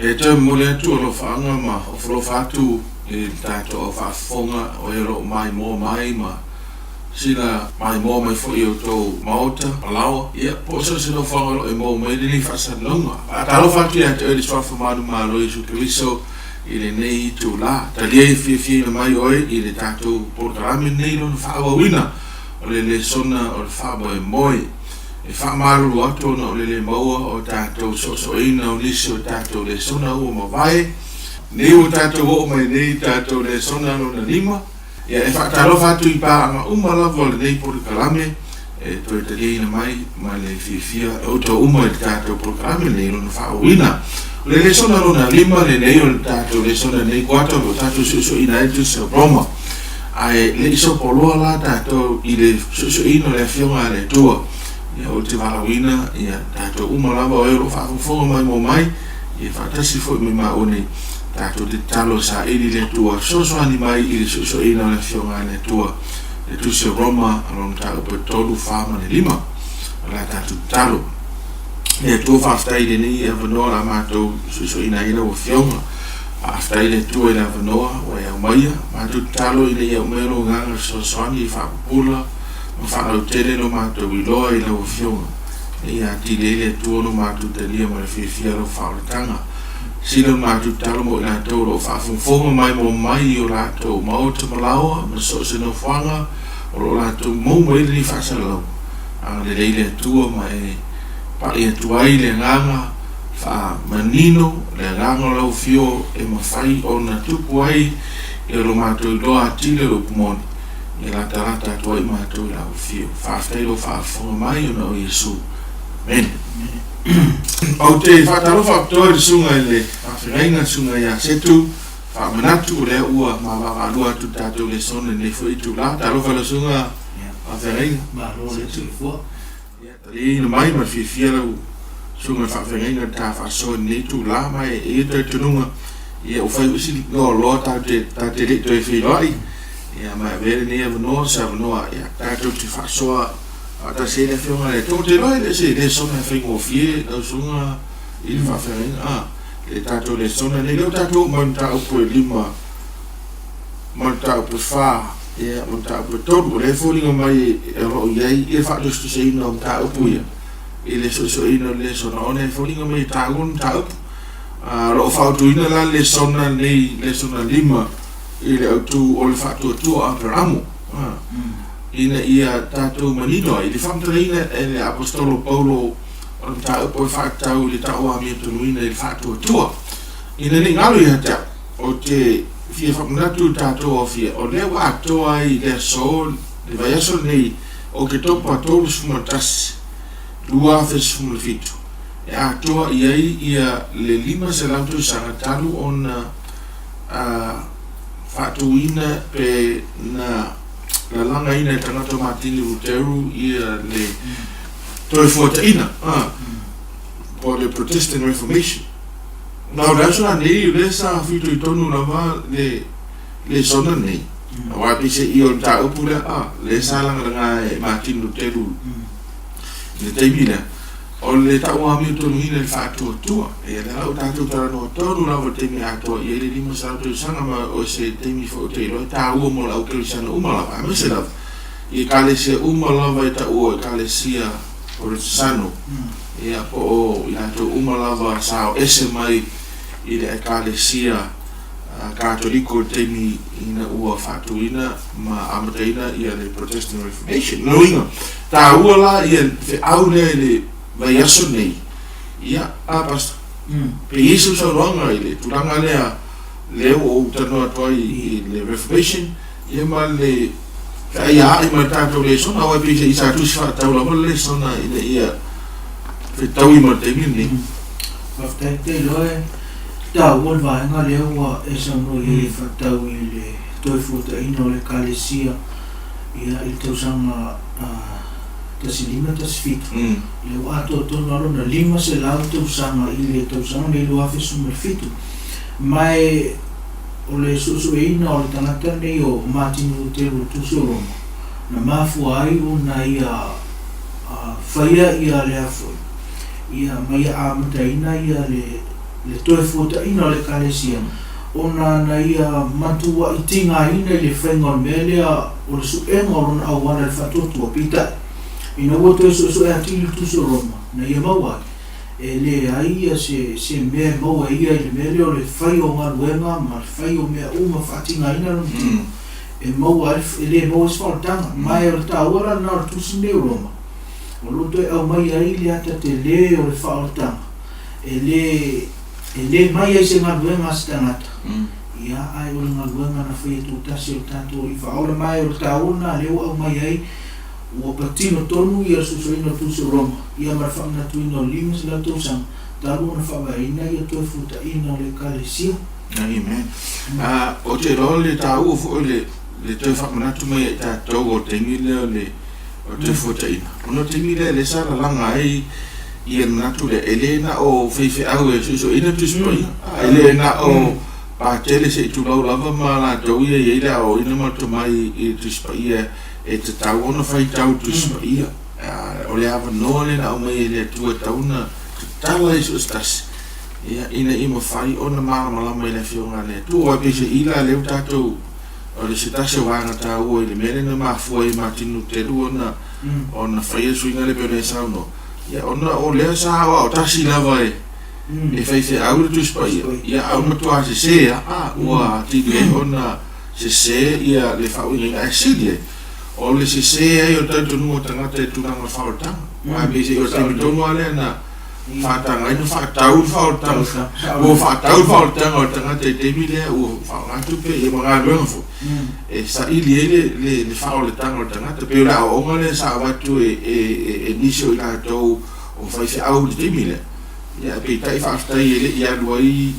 E toe momoli atu alofaaga ma ofolofa atu i le tatou au faafofoga o e o lo o maimoa mai ma sila maimoa mai foi i outou maota ma laoa, ia, po o so o se nofoaga o lo o e maua mai ai lenei faasalalauga. Faatalofa atu ia te oe i le Suafa Manumalo Iesu Keriso i lenei itula. Talia e fiafiaina mai oe i le tatou polokalame lenei lona faaauauina o le lesona o le faamoemoe. E faamalulu atu ona o le le maua o tatou soosooina o nisi o tatou lesona ua mavae. Nei ua tatou oo mai nei i tatou lesona lona lima. Ia, e faatalofa atu i paaga uma lava o lenei polokalame e toe taliaina mai ma le fiafia e outou uma i le tatou polokalame lenei lona faaauauina. O le lesona lona lima lenei o le tatou lesona lenei kuata o lo o tatou suesueina ai le Tusi o Roma. Ae le i sopoloa la tatou i le suesueina o le Afioga a le Atua, ia ou te valaauina ia tatou uma lava o e o lo o faafogafoga maimoa mai, ia faatasi foi ma maua nei, tatou te tatalo e saili le Atua fesoasoani mai i le suesueina o le Afioga a le Atua, le Tusi o Roma, lona mataupu e 3, 4 ma le 5. O le a tatou tatalo. Le Atua, faafetai i lenei avanoa o le a matou suesueina ai lau Afioga. Faafetai i le Atua i le avanoa ua e aumaia. Matou tatalo ina ia aumaia lou agaga fesoasoani e faapupula ma faalautele lo matou iloa i lau Afioga, ina ia atili ai le Atua lo matou talia ma le fiafia lau faaolataga. Sila lo matou tatalo mo i latou o lo o faafogafoga maimoa mai i o latou maota ma laoa ma so o se nofoaga o lo o latou mou mai ai lenei faasalalau. Agalelei le Atua ma e pai atu ai le agaga faamanino le agaga o lau Afio e mafai ona tupu ai ia lo matou iloa atili o le upu moni, ia latalata atu ai matou i lau Afio. Faafetai i lou faafofoga mai ona o Iesu. Amene. Ou te faatalofa atoa i le susuga i le faafeagaiga, le susuga ia Setu, faamanatu o lea ua mavaavaalua atu i le tatou lesona i lenei foi itula. Talofa i lau susuga faafeagaiga. Malo le soifua. Ia, taliaina mai ma le fiafia lau susuga i le faafeagaiga i le ta faasoa i lenei itula, ma e i ai le talitonuga, ia ua fai foi si loaloa tatou te, tatou te le i toe feiloai, ia, ma e avea lenei avanoa, se avanoa, ia, tatou te faasoa faatasi ai le Afioga i le Atua. Ou te iloa e le o se lesona e faigofie lau susuga i le faafeagaiga, a, le tatou lesona lenei, lea ua tatou oo mai i le mataupu e lima ma le mataupu e fa, ia, ma le mataupu e tolu. O lea e foliga mai o lo o i ai le faatusatusaina o mataupu ia i le suesueina o le lesona, ona e foliga mai e taua le mataupu. O lo o fautuaina la le lesona lenei, lesona lima i le autu o le faatuatua o Aperamo, ina ia tatou manino ai i le faamatalaina e le Aposetolo Paulo o le mataupu e faatatau i le tau amiotonu i le faatuatua. Ina ne i galo ia te au, ou te fia faamanatu i le tatou aofia, o lea ua atoa ai le aso, le vaiaso lenei o Oketopa 31, 2017, e atoa i ai ia le 500 tausaga talu ona faatuina pe na lalagaina e tagata o Matini Luteru ia le Toefuataiga, po o le Protestant Reformation. Na o le aso lanei o lea sa fitoitonu lava le lesona lenei, aua e peiseai o le mataupu lea, a, lea sa lagalaga e Martin Luteru i le taimi lea, o le tauamiotonuina i le faatuatua. Ia lea la ua tatou talanoa tonu lava i le taimi atoa i ai le 500 tausaga, ma o se taimi foi ou te iloa e taua mo le au kerisiano uma lava, aemaise lava i ekalesia uma lava e taua o ekalesia Porotisano. Ia, po o i latou uma lava sa o ese mai i le Ekalesia Katoliko i le taimi ina ua faatuina ma amataina ia le Protestant Reformation. Lona uiga, taua la ia le feau lea i le vaiaso lenei, ia, a Pastor, pe i ai sau saunoaga i le tulaga lea, lea ua ou talanoa atu ai i le Reformation, ia ma le feaiaai ma le tatou lesona, aua e pei se i sa tusi faatatau lava le lesona ina ia fetaui ma le taimi lenei. Faafetai, te iloa e taua le vaega lea ua e saunoa i ai e faatatau i le Toefuataiga o le Ekalesia ia i le tausaga 1517, lea ua atoa tonu lava lona 500 tausaga i le tausaga lenei 2017. Ma e o le suesueina o le tagata lenei o Martin Luteru o Tusi o Roma, na mafua ai ona ia faia ia lea foi, ia ma ia amataina ia le Le Toefuataiga o le Ekalesia, ona na ia matuai tigaina i le faiga o le mea lea o le suega o lona auala i le faatuatua. Peitai, ina ua toe suesue atili le Tusi o Roma, na ia maua ai, e leai ia se se mea e maua e ia i le mea lea o le fai o galuega ma le fai o mea uma faatigaina lona tino, e maua ai, e le maua ai se faaolataga. Ma o le taua la lena o le Tusi lenei o Roma, o lo o toe aumai ai le ata tele o le faaolataga, e le e le mai ai se galuega a se tagata, ia, ae o le galuega na faia tutasi e lo tatou Alii Faaola. Ma o le taua lena lea ua aumai ai, ua patino tonu ia le suesueina o Tusi o Roma, ia ma le faamanatuina o le 500 tausaga talu ona faavaeina ia Toefuataiga o le Ekalesia. Amen. Ou te iloa o le taua foi o le toe faamanatu mai ia i tatou o le taimi lea o le Toefuataiga, ona o le taimi lea lea sa lalaga ai ia le manatu lea, e le na o faifeau e suesueina Tusi Paia, e le na o Patele se i tulou lava ma latou ia e i ai le aoaoina ma le tomai i le Tusi Paia e tatau ona faitau i le Tusi Paia. O le avanoa lea na aumai e le Atua e tatau ona tatala i so o se tasi, ia, ina ia mafai ona malamalama i le Afioga a le Atua. Aua peiseai la lea ua tatou, o le se tasi o vaega taua i le mea lea na mafua ai e Martin Luteru ona, ona faia le suiga lea pei ona e saunoa, ia, ona o lea sa aoao tasi lava e, e faifeau le Tusi Paia, ia, a ua matua sese lava, ua atili ai ona sese ia le faauigaina, ae sili ai, o le sese ai o le talitonuga o tagata i le tulaga o le faaolataga. Aua peiseai o le taimi tonu lava lea na faataga ai ona faatau le faaolataga, ua faatau le faaolataga o le tagata i le taimi lea ua faaaoga tupe ia ma galuega foi e saili ai le faaolataga o le tagata. Pei o le aoaoga lea sa avatu e nisi o i latou o faifeau i le taimi lea, ia peitai faafetai e le i alu ai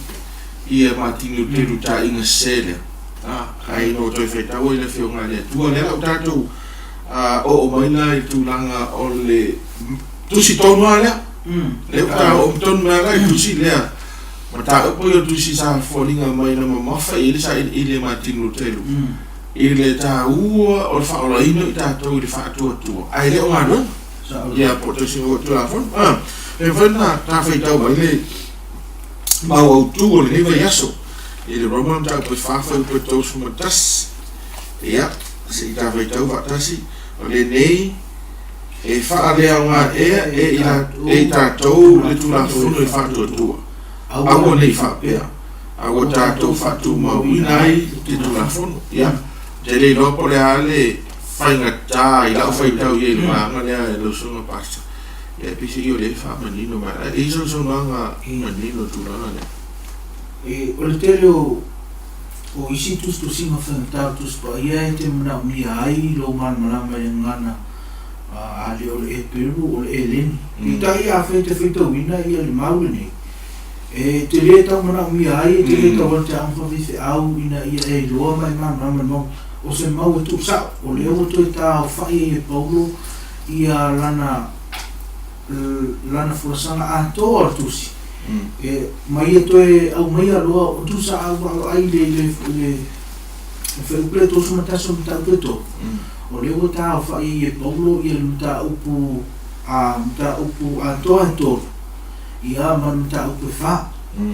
ia Matini Luteru taaiga sese lea, ae ina ua toe faitau ai le Afioga a le Atua. O lea la ua tatou oo mai la i le tulaga o le tusi tonu lava lea, lea ua ta oo tonu mai lava la i le tusi lea, mataupu ia o le tusi sa foliga mai na mamafa i ai le sailiili a Matini Luteru i le taua o le faaolaina o i tatou i le faatuatua ae le o galuega. Ia po o tausiga foi o le Tulafono. E mafai ona ta faitau mai le mau autu o lenei vaiaso i le Roma mataupu e 4 fuaiupu e 31. Ia, se i ta faitau faatasi, o lenei e faaleaoga ea e i tatou le Tulafono i le faatuatua, aua ne i faapea, a ua tatou faatumauina ai le Tulafono. Ia, ou te le iloa po o le a le faigata i lau faitau i ai i le vaega lea e lau Susuga Pastor. Ia, peiseai o lea e faamanino mai. E i ai sau saunoaga manino i le tulaga lea? E, o le tele o, o isi tusitusiga faigata o le Tusi Paia e te manaomia ai lou malamalama i le gagana a le o le Eperu o le Eleni. Peitai afai e te faitauina ia le mau lenei, e te le tau manaomia ai, e te le tau alu te aoga faafeifeau ina ia e iloa ma e malamalama i le mau. O se mau e tuusao, o lea ua toe taaofai ai e Paulo ia lana lana folasaga atoa o le tusi, e, ma ia toe aumaia loa o tusa a ua vaai i le, le, le, le fuaiupu lea 31 o le mataupu e 3, o lea ua taaofai ai e Paulo ia le mataupu, a, mataupu atoa e 3, ia ma le mataupu e 4.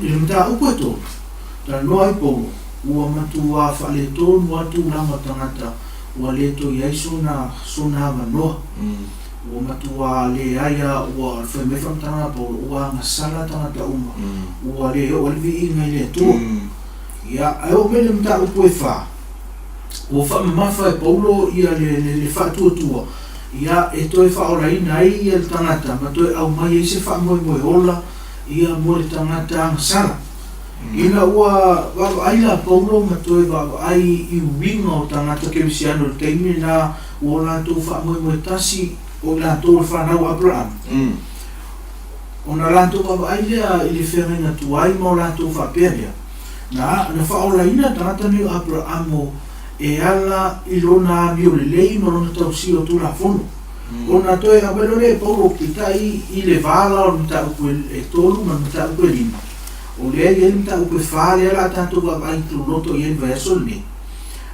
I le mataupu e 3, talanoa ai Paulo, ua matuā faaletonu lava tulaga o tagata ua le toe i ai sona, sona avanoa. Ua matuā leai a ua fai mai faamatalaga a Paulo, ua agasala tagata uma, ua le oo ai le viiga i le Atua. Ia, ae oo mai le mataupu e fa, ua faamamafa e Paulo ia le, le, le faatuatua, ia, e toe faaolaina ai ia le tagata ma toe aumai ai se faamoemoe ola ia mo le tagata agasala. Ina ua vaavaai la Paulo ma toe vaavaai i uiga o tagata kerisiano i le taimi lena ua o latou faamoemoe tasi o i latou o le fanau a Aperahama, ona latou vaavaai lea i le feagaiga tuai ma o latou faapea lea, na, na faaolaina le tagata lenei o Aperahamo e ala i lona amio lelei ma lona tausia o Tulafono. Ona toe aumai loa lea e Paulo, peitai i le va la o le mataupu e 3 ma le mataupu e 5, O lea e i ai le mataupu e fa lea o le a tatou vaavaai loloto i ai i le vaiaso lenei.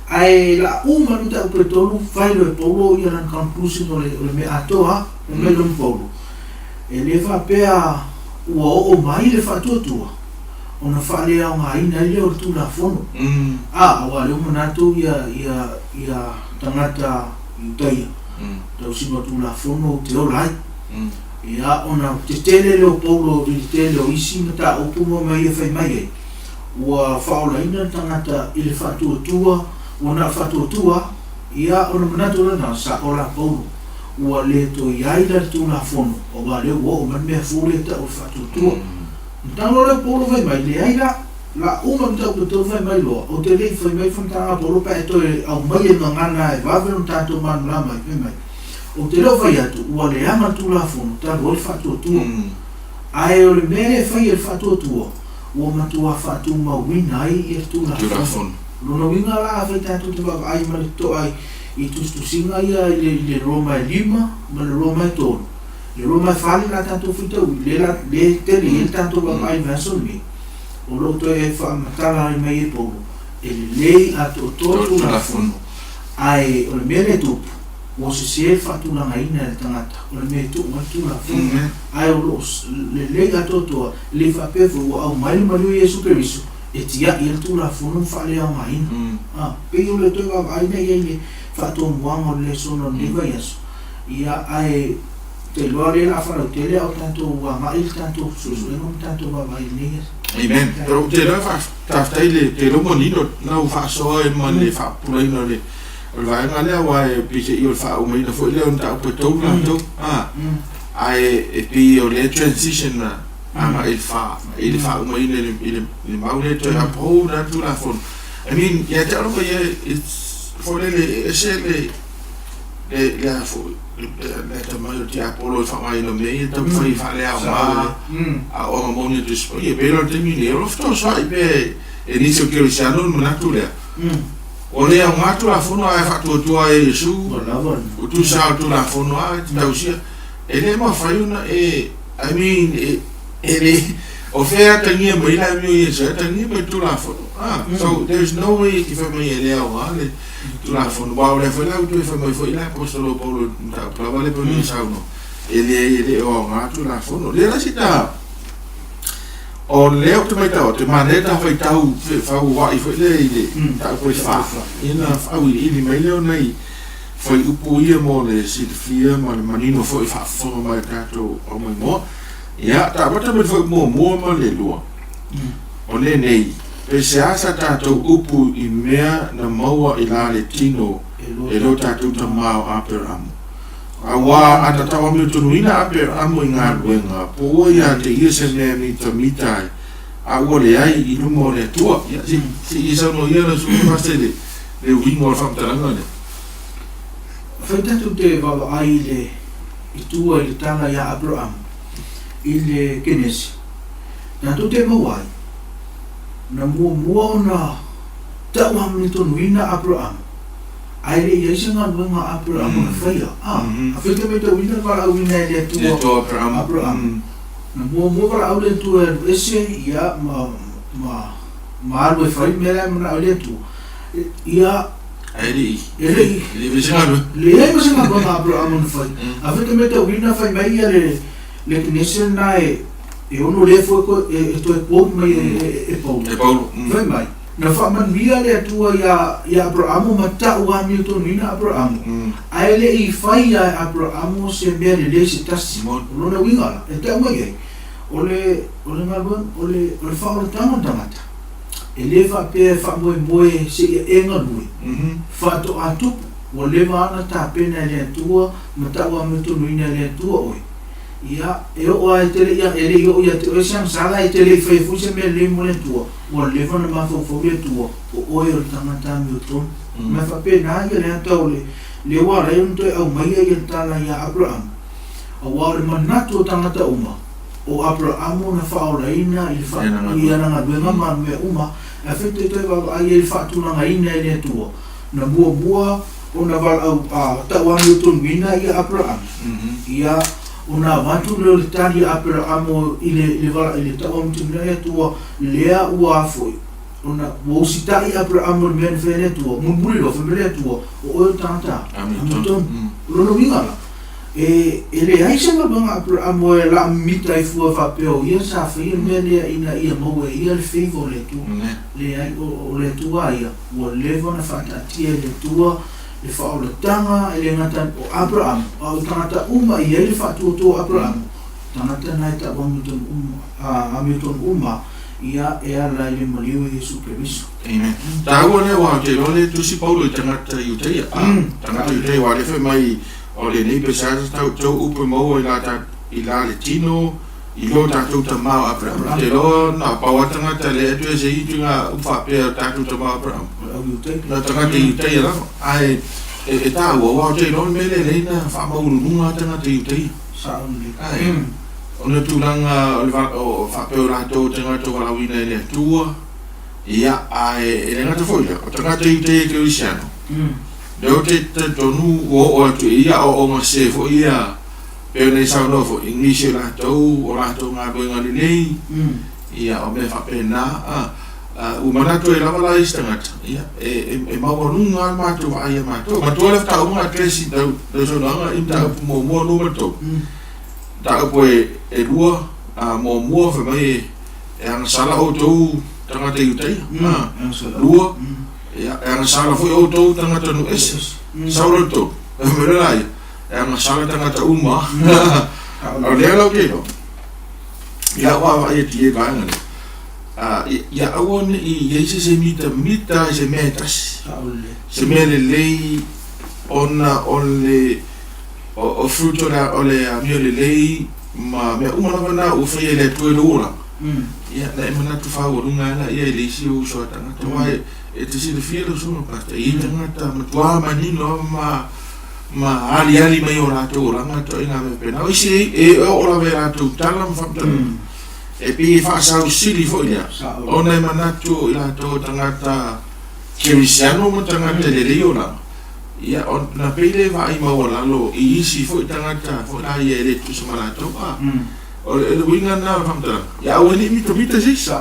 Ae o le a uma le mataupu e tolu, fai loa e Paulo ia lana conclusion o le, o le mea atoa, fai mai loa ma Paulo, E le faapea ua oo mai le faatuatua, ona faaleaogaina ai lea o le Tulafono. A, aua o lea ua manatu ia, ia, ia tagata Iutaia, tausiga o Tulafono ou te ola ai. Ia, ona tetele lea o Paulo i le tele o isi mataupu ma mea ia fai mai ai, ua faaolaina le tagata i le faatuatua, ua na o le faatuatua lava. Ia, ona manatu lea, na sao la Paulo, ua le toe i ai la le Tulafono, aua o lea ua oo mai le mea fou lea e tau o le faatuatua. Ona tago lea o Paulo fai mai, Leai la, la uma le mataupu e tau fai mai loa, ou te le i fai mai faamatalaga a Paulo pe a e toe aumaia i gagana e vave ona tatou malamalama ai, fai mai, Ou te le o fai atu, ua leaga le Tulafono talu ai le faatuatua. Ae o le mea lea e fai e le faatuatua, ua matua faatumauina ai le Tulafono. O lona uiga la, afai tatou te vaavaai ma le totoa i tusitusiga ia i le Roma e 5 ma le Roma e 3, le Roma e 4 lea la tatou faitauina, lea la lea e tele i ai le tatou vaavaai i le vaiaso lenei, o lo o toe faamatala mai e Paulo, e lelei atoatoa le Tulafono, ae o le mea lea e tupu, ua sese le faatulagaina e le tagata, o le mea e tuu mai le Tulafono, ae o lo o lelei atoatoa, e le faapea foi ua aumai le maliu o Iesu Keriso e tiai ai le Tulafono ma faaleaogaina. A, pei o le toe vaavaai lea i ai i le faatomuaga o le lesona o lenei vaiaso, ia, ae ou te iloa o lea o le a faalautele a o tatou agai i le tatou suesuega ma tatou vaavaai i lenei aso. Amen. Ou te iloa faafetai i le te iloa manino lau faasoa ma le faapupulaina o le O le vaega lea aua e pei se i o le faaumaina foi lea o mataupu e tou latou a ae e pei o le transition na agai i le fa i le faaumaina i le i le i le mau lea toe uphold na Tulafono. I mean ia te au lava ia it's foi lele e ese le le le a foi le le atamai o le tiapolo i le faaaogaina o mea ia e taumafai e faaleaoga aoaoga moni a Tusi Paia. E pei la o le taimi nei o lo o fesoasoai pea e nisi o kerisiano le manatu lea. Ua le aoga Tulafono ae faatuatua e Iesu o tusa o le Tulafono a e te tausia. E le mafai ona e, I mean, e, e le, o fea e atagia mai le amio Iesu, e atagia mai le Tulafono. Ah, so there is no way e te fai mai e le aoga le Tulafono. Aua o lea foi la ua toe fai mai foi le Aposetolo o Paulo i le mataupu lava lea pei ona e saunoa, e leai e le o aoga Tulafono. Lea la sita O lea ou te matau atu, e manaia ta faitau fefauai foi lea i le mataupu e fa, ia ona auiliili mai lea o nai fuaiupu ia mo le silafia ma le manino foi faafofoga mai a tatou aumaimoa. Ia, ta amata mai le fuaiupu muamua ma le lua. O lenei, pe sea sa tatou upu i mea na maua i la le tino e lo tatou tama o Aperamo. Aua a tatau amiotonuina Aperamo i galuega, po ua ia te ia se mea e mitamita ai, a ua leai i luma o le Atua. Ia, se, se i e saunoa ia lau Susuga Pastor i le, le uiga o le faamatalaga lea. Afai tatou te vaavaai i le, i tua i le tala ia Aperamo, i le Kenesi, tatou te maua ai, na muamua ona tau amiotonuina Aperamo, Ae le i ai se galuega a Aperamo na faia. A, afai te matauina le valaauina e le Atua Aperamo. Na muamua valaau le Atua e alu ese, ia, ma, ma, ma alu e fai le mea la e manao ai le Atua. Ia, Ae le i, e le i, e le i fai se galuega. Leai ma se galuega a Aperamo na fai. Afai te matauina fai mai ia le, le Kenese lena e, e ono lea foi e, e toe quote mai e, e, e Paulo. E Paulo. Fai mai. Na faamanuia le Atua iā, iā Aperamo ma tau amiotonuina Aperamo, ae le i faia e Aperamo se mea lelei se tasi. O lona uiga la, e tau mai ai, o le, o le galuega, o le, o le faaolataga o le tagata, e le faapea e faamoemoe seia e galue, faatoa tupu, ua leva lava ona tapena e le Atua ma tau amiotonuina e le Atua oe. Ia, e oo lava e te le i, e le i oo ia te oe se agasala, e te le i faia foi se mea lelei mo le Atua, Ua leva ona mafaufau le Atua, o oe o le tagata amiotonu. Ma e faapena ia le ata o le lea ua ala ai ona toe aumaia ia le tala ia Aperamo, aua o le manatu o tagata uma, o Aperamo na faaolaina i le fa, i ana galuega ma mea uma, ae afai toe toe vaavaai ai i le faatulagaina e le Atua, na muamua ona valaau, a, tau amiotonuina ia Aperamo, ia, Ona avatu lea o le tali a Aperaamo i le, i le vala, i le tauamituina e Atua, lea ua afoi, ona ua usitai Aperaamo i le mea na faia e le Atua, mulimuli loa, fai mai le Atua, O oe o le tagata amiotonu. O lona uiga la, E, e leai se galuega a Aperamo e laamita ai fua faapea o ia sa faia le mea lea ina ia maua e ia le favor o le Atua. Leai, o, o le Atua a ia, ua leva ona faataatia e le Atua le faaolataga, e le gata o Aperamo, a o tagata uma e i ai le faatuatua o Aperamo, tagata na e tau amiotonu uma, a, amiotonu uma ia e ala i le maliu o Iesu Keriso. Amen. Taua lea aua ou te iloa lea e tusi Paulo i tagata Iutaia, a, tagata Iutaia aua lea fai mai O lenei pesa sa tau tou upu e maua i la ta i la le tino i lo tatou tama o Aperama. Ou te iloa na o pau a tagata lea e toe se itu i nga upu faapea o tatou tama o Aperama. Na o tagata Iutaia lava. Ae e, e taua aua ou te iloa le mea lea e leai na faamaualuluga a tagata Iutaia. Ae ona tulaga o le o faapea o latou o tagata o valaauina e le Atua, ia ae e le gata foi lea, o tagata Iutaia kerisiano, Lea ou te talitonu ua oo atu i ia aoaoga sese foi ia pei ona e saunoa foi i nisi o latou o latou galuega lelei, ia o mea faapena a. Ua manatu ai lava la isi tagata, ia e e maualuga lava le matou vaai ia matou. Manatua le faatauga a Tracy i lau saunoaga i mataupu muamua, lua ma le tolu. Mataupu e lua, muamua fai mai e agasala outou tagata Iutaia, lua Ia, e agasala foi outou tagata nuu ese. Sau loa le tolu. Fai mai loa ia, e agasala tagata uma. O lea la ou te iloa, i lau vaavaai atu i ai vaega lea, ia aua ne i i ai se isi e mitamita i se mea e tasi, se mea lelei ona o le o fruit o le amio lelei ma mea uma lava na ua faia e le Atua i lou olaga, ia, na e manatu faualuga ai laia i le isi ou uso a tagata. Aua e te silafia lau susuga pastor, e i ai tagata matua manino lava ma ma aliali mai o latou olaga ituaiga mea faapena. O isi e oo lava i a latou tala ma faamatalaga, e pei e faasausili foi lea, ona e manatu i latou o tagata kerisiano ma tagata lelei olaga, Ia, ona pei lea e vaai maualalo i isi foi tagata foi la ia e le tutusa ma latou. A, o le uiga lena o le faamatalaga, ia aua ne i mitamita se isi.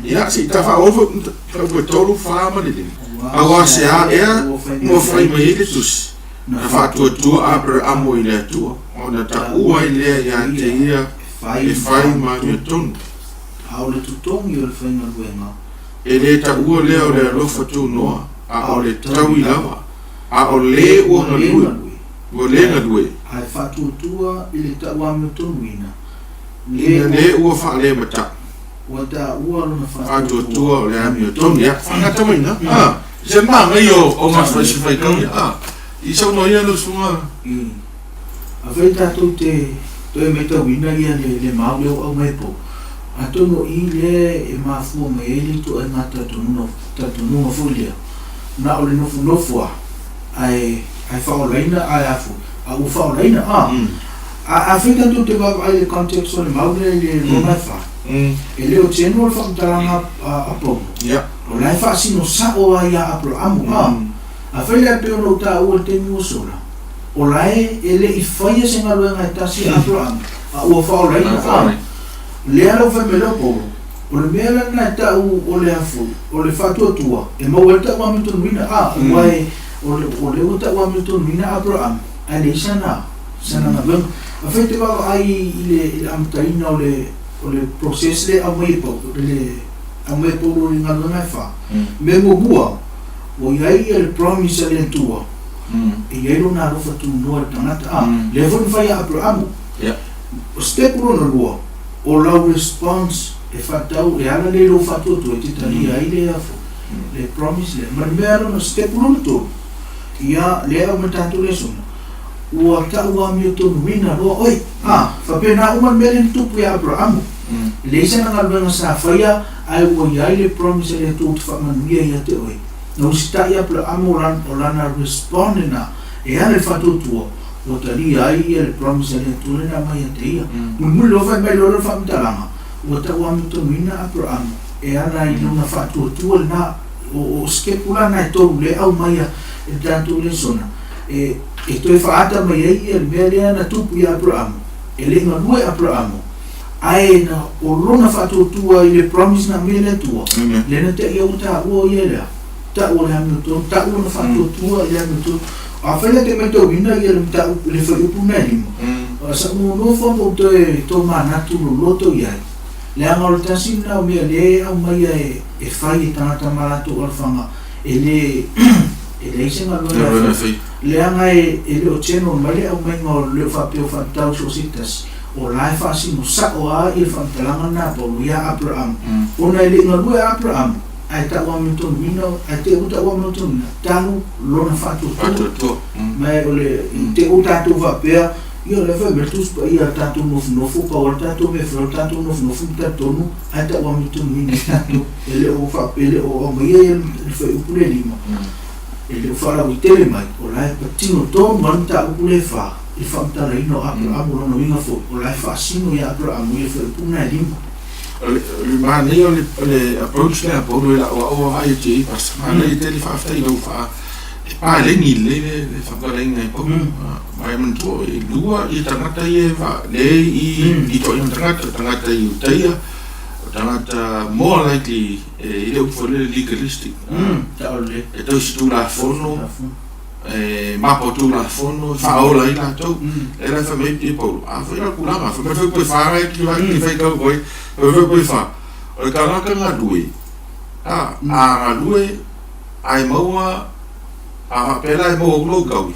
Ia, se i ta faaauau foi mataupu e 3, 4 ma le 5. Aua se a ea ua fai mai ai le tusi, na faatuatua Aperamo i le Atua, ona taua ai lea ia te ia e fai ma amiotonu. A o le totogi o le faigaluega. E le taua lea o le alofa tunoa, a o le taui lava, a o le ua galue, ua le galue. Ae faatuatua i le tauamiotonuina, le ua. Le ua faalematau. Ua taua lona faatuatua o le amiotonu. Ia, faagata mai ina, a, se manaia o gafaisi faitau ia, a, i saunoa ia lau susuga. Afai tatou te toe matauina ia le mau lea ua aumai e Paul, atonu o i lea e mafua mai ai le ituaiga talitonuga foi lea, na o le nofonofo lava ae ae faaolaina ae a foi, a ua faaolaina a. A afai tatou te vaavaai i le context o le mau lea i le Roma e fa, e le o general le faamatalaga a Paulo, o la e faasino sao lava ia Aperaamo a. Afai la e pei ona ou taua i le taimi ua sola, o la e e le i faia se galuega e tasi a Aperahama, a ua faaolaina a lea la ua fai mai loa Paulo, o le mea la lena e tau o le a foi, o le faatuatua, e maua ai le tauamiotonuina, a, aua e, o le, o lea ua tauamiotonuina Aperahama, ae leai sana, sana galuega. Afai e te vaavaai i le, i le amataina o le, o le process lea e aumai e Paulo, le aumai e Paulo i galuega e fa, mea muamua, Ua i ai ia le promise a le Atua, e i ai Lona alofa tunoa i le tagata. A, lea foi na fai ia Aperamo. O step lona lua, o lau response e faatatau, e ala lea i lou faatuatua e te talia ai le, le promise lea. Ma le mea lona, step lona tolu, ia, lea e aumai tatou lesona, ua tauamiotonuina loa oe. A, faapena uma le mea lea na tupu ia Aperamo. E leai sana galuega sa faia, Ae ua i ai le promise a le Atua ou te faamanuia ia te oe. Na usitai Aperahama o lana respond lena e ala i le faatuatua, ua talia ai ia le promise a le Atua lena aumai ia te ia. Mulimuli loa fai mai loa lea o le faamatalaga, ua tauamiotonuina Aperahama e ala i lona faatuatua lena, o sitepu la na e tolu lea e aumaia e le tatou lesona e toe faaata mai ai ia le mea lea na tupu ia Aperahama, e le i galue Aperahama. Ae na o lona faatuatua i le promise na aumai e le Atua, lea na te i au taua o ia lea, taua le amiotonu, taua na faatuatua i le amiotonu. Afai la e te matauina ia le mataupu le fuaiupu lena e 5, sa ou nofo lava ma ou toe tomanatu loloto i ai, leaga o le tasi lena o mea lea e aumaia e fai e tagata ma latou alofaga e le e leai se galuega e fai, leaga e le o general mai le aumaiga o le faapea o faatatau so o se tasi, o la e faasino sao lava ia le faamatalaga lena a Paulo ia Aperahama, ona e le i galue a Aperahama, ae tau amiotonuina, ae te i ua tau amiotonuina talu lona faatuatua. Ma o le, i te i ua tatou faapea, ia o lea fai mai le Tusi Paia, tatou nofonofo, pau lava le tatou mea e fai o le tatou nofonofo ma talitonu, ae tau amiotonuina ai tatou. E le o faapea, e le o aumaia ia le fuaiupu lea e 5, e le o faalauaitele mai, o la e patino tonu lava le mataupu lea e 4 i le faamatalaina o Aperamo, o lona uiga foi, o la e faasino ia Aperamo i le fuaiupu lena e 5. O le manaia o le approach lea a Paulo i lau au vaai atu i ai Pastor, manaia tele faafetai i lau faa e paleni lelei le faamatalaina e Paulo. Ma e manatua e lua ia tagata ia e vaa le i ituaiga tagata, o tagata Iutaia, o tagata more likely e le upu foi lele legalistic, e tausi tulafono, e mapo tulafono e faaola ai latou. Lea la e fai mai ai Paulo, a foi la tulaga, fai mai foi koe fa e ki vai ki fai kau koe, fai mai foi koe fa. O le tagata galue, a, a galue, a e maua, a faapea la e maua atu lou kaui,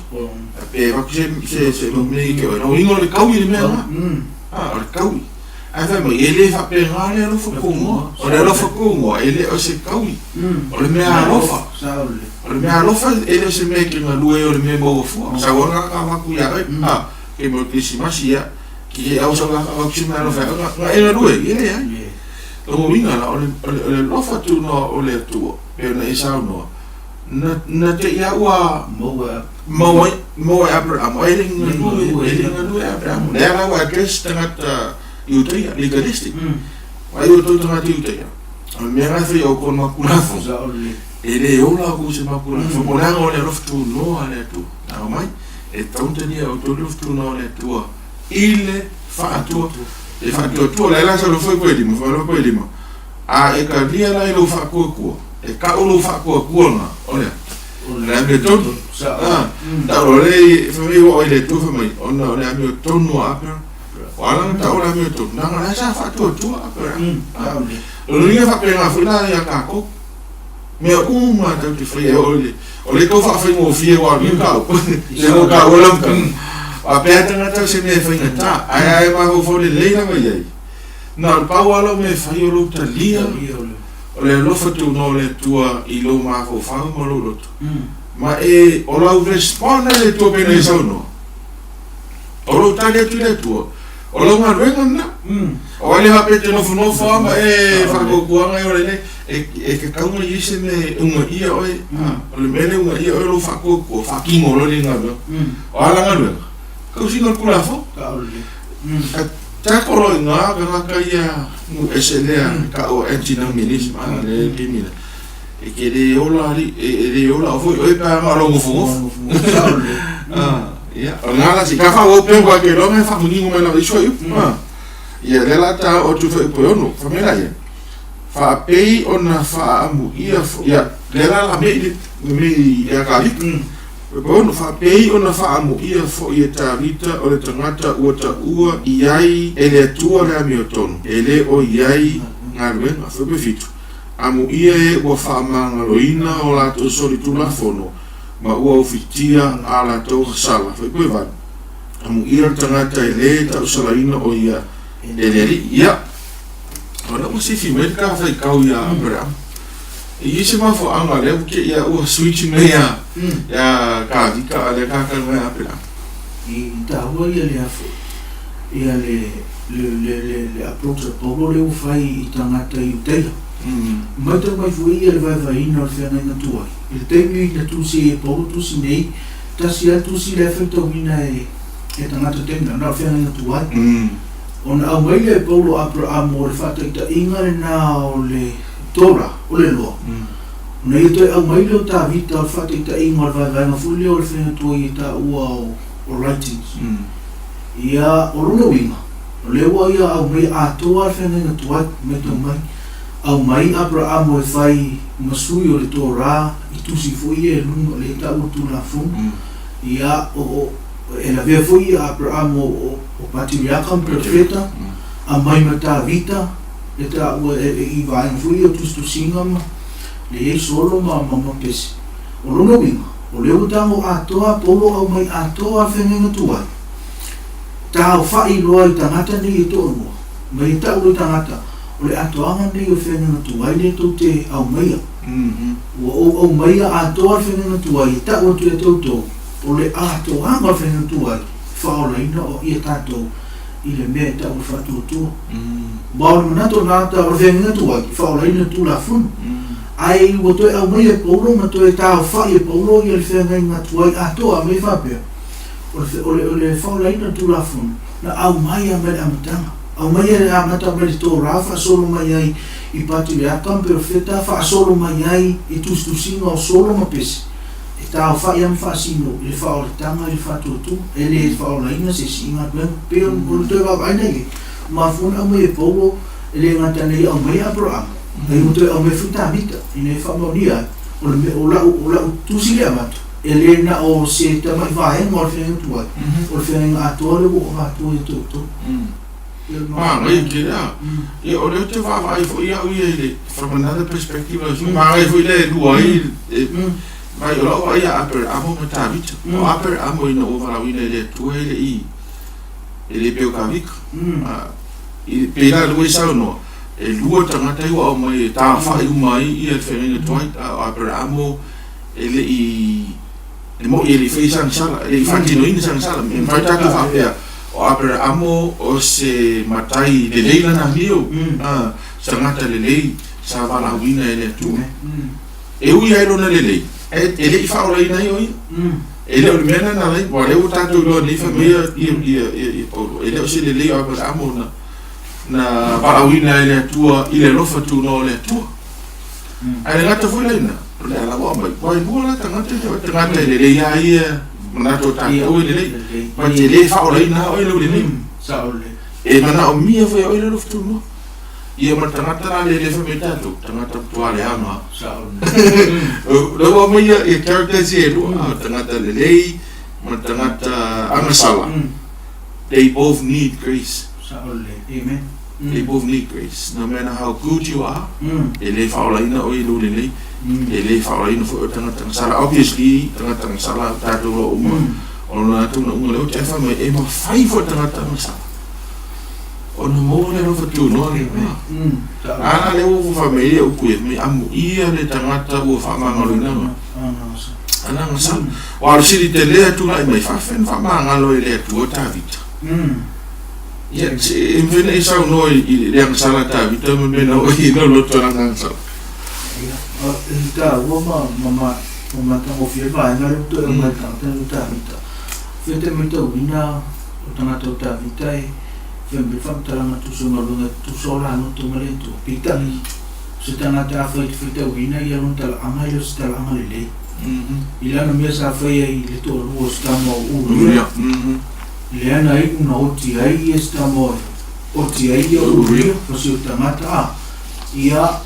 pe avatu se, se, se mea i te oe. Lona uiga o le kaui le mea lena. A, o le kaui. Ae fai mai, e le faapena le alofa tunoa. O le alofa tunoa, e le o se kaui. O le mea alofa. O le mea alofa, e le o se mea e te galue ai, o le mea e maua fua. Sau lava ka avatu ia oe, a, ke mo le Kerisimasi, ia, ki he au sau lava ka avatu se mea alofa ia oe, na e galue ai? E leai. Lona uiga la, o le, o le, o le alofa tunoa o le Atua, pei ona e saunoa, na, na te i a ua maua ai, maua e Aperahama, e le i galue, e le i galue Aperahama. Lea la ua address tagata Iutaia, legalistic. Ai outou tagata Iutaia, o le mea la e fai e outou o le matou Tulafono, e le ola outou i se matou Tulafono, leaga o le alofa tunoa a le Atua. Na aumai, e tatau ona talia e outou le alofa tunoa o le Atua i le faatua, le faatuatua. Lea la sau foi koe lima, fai koe lima. A e talia la i lou faatuatua, e tau lou faatuatuaga, o le a? O le amiotonu. Tau o le, fai mai ua oi le Atua fai mai, ona o le amiotonu a Aperahama. O a la na tau o le amiotonu? Leaga o la e sa faatuatua Aperahama. O lona uiga e faapena foi la ia tatou. Mea uma tatou te faia, o le, o le tau faafaigofie ua alu i mataupu, le ua taua lau mataupu. Faapea tagata o se mea e faigata, ae a e mafaufau lelei lava i ai, Na o le pau lava lau mea e fai o lou talia o le alofa tunoa o le Atua i lou mafaufau ma lou loto. Ma e o lau respond i le Atua pei ona e saunoa, o lou tali atu i le Atua, o lau galuega lena. Aua e le faapea e te nofonofo lava ma e faatuatuaga e ola i le, e tatau ona i ai se mea e ugaia oe. O le mea lea e ugaia oe o lou faatuatua, faatino loa le galuega. O a la galuega? Tausiga o le Tulafono. Tatou loa i ina tagata ia nu ese lea tau o antinomianism a le taimi lea e te le ola alii e le ola foi oe pe a na o lou nofonofo ia o lena la se i faaauau pea aua e te iloa na e faamanino mai lava i isi fuaiupu ia lea la ta oo atu i fuaiupu e 6 fai mai laia faapei ona faaamuia ia lea la la mei le mei ia Tavita Ono faapei ona faamuia foi e Tavita o le tagata ua taua i ai e le Atua le amiotonu, e le o i ai galuega. Fuaiupu 7, Amuia e ua faamagaloina o latou solitulafono ma ua ufitia a latou gasala. Fuaiupu 8, Amuia le tagata e le tausalaina o ia e le Alii. Ia, ona ua sifi mai le ta faitau ia Aperahama. E i ai se mafuaaga lea ua te i a ua switch mai ia ia Tavita a lea tatou mai Aperahama. I taua ia le afo ia le le le le le approach a Paulo lea ua fai i tagata Iuteia. Matau mai foi ia le vaevaeina o le feagaiga tuai. I le taimi na tusi ai e Paulo tusi nei, tasi lava le tusi la e faitauina e e tagata i taimi na, na o le feagaiga tuai. Ona aumai lea e Paulo Aperahama o le faataitaiga lena o le Tora, o le loa. Ona ia toe aumai lea o Tavita o le faataitaiga o le vaevaega foi lea o le faiga tuai e taua o, o writings. Ia, o lona uiga, o lea ua ia aumai atoa le feagaiga tuai, matau mai, aumai Aperahama e fai ma sui o le Torah i tusi foi ia e luga, lea e taua Tulafono. Ia, o, o, e lavea foi ia Aperamo o, o Patiriaka ma Perofeta, aumai ma Tavita, e taua e, e, i vaega foi ia o tusitusiga ma le i ai solo ma, ma, ma pese. O lona uiga, o lea ua tago atoa a Paulo aumai atoa a le feagaiga tuai, taaofai loa i tagata nei e toalua, ma ia tau loa i tagata, o le atoaga lenei o le feagaiga tuai lea tou te aumaia. Ua ou aumaia atoa le feagaiga tuai e tau atu ia te outou, o le atoaga o le feagaiga tuai e faaolaina ia tatou i le mea e tau o le faatuatua. Aua o le manatu o le tagata o le feagaiga tuai e faaolaina le Tulafono. Ae ua toe aumaia e Paulo ma toe taofai e Paulo ia le feagaiga tuai atoa, me i faapea, o le, o le, o le faaolaina o le Tulafono na aumai lava mai le amataga. Aumaia le amata mai le Torah faasolo mai ai i Patriaka ma Perofeta faasolo mai ai i tusitusiga o Solo ma Pese, e taofa'i lava ma faasino i le faaolataga i le faatuatua, e le faaolaina se isi i galuega. Pei o le toe vaavaai na i ai, mafua ona aumai e Paulo, e le gata ina ia aumaia Aperahama, a ua toe aumaia foi Tavita, ina ia faamaonia ai, o le mea, o lau, o lau tusi lea avatu, e le na o se tama'i vaega o le feagaiga tuai, o le feagaiga atoa lea ua ou avatua ia te outou. Manaia tele a. Ia o lea ou te vaavaai foi au ia i le from another perspective lau susuga. Manaia foi lea e lua ai mai o lau vaai ia Aperamo ma Tavita. O Aperamo ina ua valaauina e le Atua e le i e le pei o Tavita. I pei la lua i saunoa e lua tagata ia ua aumai e tafai uma ai ia le feagaiga tuai a o Aperamo e le i E moni e le i faia sana sala, e le i faatinoina sana sala. E mafai tatou faapea, o Aperaamo o se matai lelei lana amio, se tagata lelei sa valaauina e le Atua. E ui lava i lona lelei, ae e le i faaolaina ai o ia. E le o le mea lena na ala ai, aua o lea ua tatou iloa nei fai mai ia Paulo, e le o se lelei o Aperaamo na valaauina e le Atua i le alofa tunoa o le Atua. Ae le gata foi la i ina, o le ala ua aumai, aua e lua la tagata ia, o le tagata e lelei lava ia, manatu o tatou e lelei, but e le faaolaina lava oe i lou lelei. E manaomia foi e oe le alofa tunoa. Ia ma le tagata la lea fai mai tatou, tagata matua leaga lava. O lea ua aumai ia characters ia e lua, o le tagata lelei ma le tagata agasala, they both need grace. They both need grace. No matter how good you are, e le faaolaina oe i lou lelei, e le faaolaina foi oe tagata gasala. Obviously, tagata gasala tatou loa uma, o lona latou nauga lea ou te afa mai, e mafai foi tagata gasala ona maua le alofa tunoa le mea. A la lea ua fai mai ai upu ia, mai amuia le tagata ua faamagaloina ana gasala. Aua o le sili tele a tulai mai, faafefea ona faamagalo e le Atua Tavita. Ia, e mafai ona e saunoa i le agasala a Tavita ma le mea na oo i ai lou loto i lana agasala. Ia, e taua ma, ma, ma, ma matagofie le vaega lea ua toe aumai i le tagata lea o Tavita. Fai te matauina o le tagata o Tavita e fai mai le faamatalaga tusa o galuega e tusa o la loto ma le Atua. Peitai, o se tagata afai e te faitauina ia lona talaaga e le o se talaaga lelei. I lana mea sa faia i le toalua o se tama o Uria. Lea na iu na oti ai ia se tama o oti ai ia Uria, o si o tagata a ia